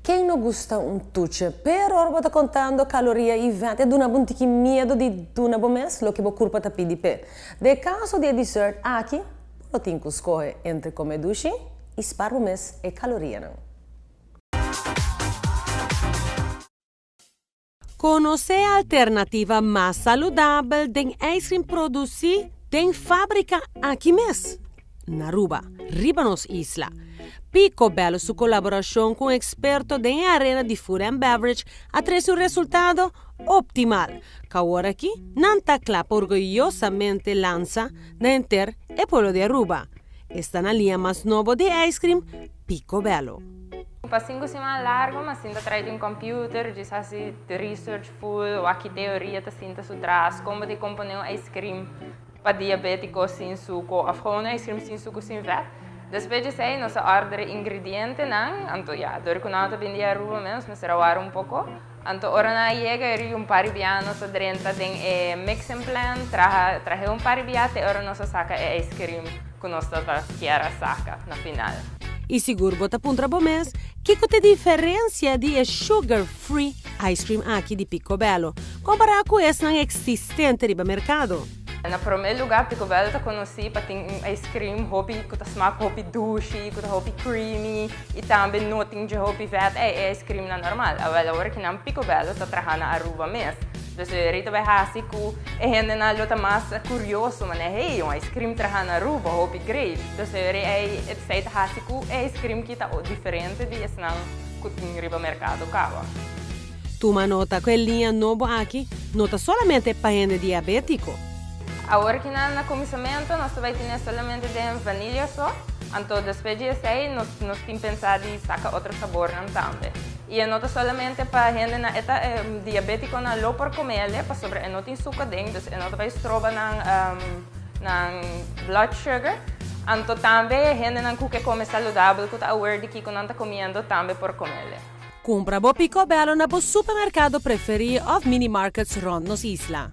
Ken no gusta un tuche? Pero ora bo ta contando caloria y vet e duna bo un tiki miedo di duna bo mes loke bo curpa ta pidi p'e. Den e caso di e dessert aki, bo lo tin cu scoge entre come dushi y spar bo mes e calorianan. Konosé alternativa mas saludabel den ijscream produsí den fábrika aki mes, na Aruba, riba nos isla. Pico Bello su kolaborashon ku un eksperto den e arena di food and beverage a trese un resultado optimal, ku awor aki nan ta kla pa orguyosamente lansa na henter e pueblo di Aruba. Esta na liña mas nobo di ijscream Pico Bello. Pa sinku siman largu mi a sinta tras di un computer djis hasi research full wak ki teoria ta sinta su tras, kon bo ta kompone un ice cream pa diabetico sin suko of gewoon un ice cream sin suko sin vet. Despues di esei nos a order e ingredientenan, anto ya dor ku nan ta bini di Aruba mes nos mester a wara un poko. Anto ora nan a yega e ri un par di bia nos a drenta den e mixing plant traha trahe un par di bia te ora nos a saka e ice cream ku nos tabata kier a saka na final. I sigur bo ta puntra bo mes kiko ta e diferensia di e sugar free ice cream aki di Picobello kompará ku esnan eksistente riba merkado. Na promé lugá Picobello ta konosí pa tin un ice cream hopi ku ta smak hopi dushi, ku ta hopi creamy i tambe no tin dje hopi vèt. Ei e ice creamnan normal. Awèl awor ki nan Picobello ta traha na Aruba mes. Dus e ta bai hasi ku e hendenan lo ta mas kurioso manera hey un ice cream traha na Aruba hopi great. Dus ei esei ta hasi ku e ice cream ki ta diferente di esnan ku tin riba merkado kaba. Tuma nota ku e liña nobo aki no ta solamente pa hende diabétiko. Awor ki nan na kuminsamentu nos ta bai tene solamente den vanilla so, anto despues di esei nos nos tin pensá di saka otro sabornan tambe. I e no ta solamente pa hendenan e ta diabétikonan lo por kome el'e pasobra e no tin suka den, dus e no ta bai stroba nan nan blood sugar. Anto tambe hendenan ku ke kome saludabel ku ta aware di kiko nan ta komiendo tambe por kome el'e. Kumpra bo Picobello na bo supermerkado preferí òf minimarkets rònt nos isla.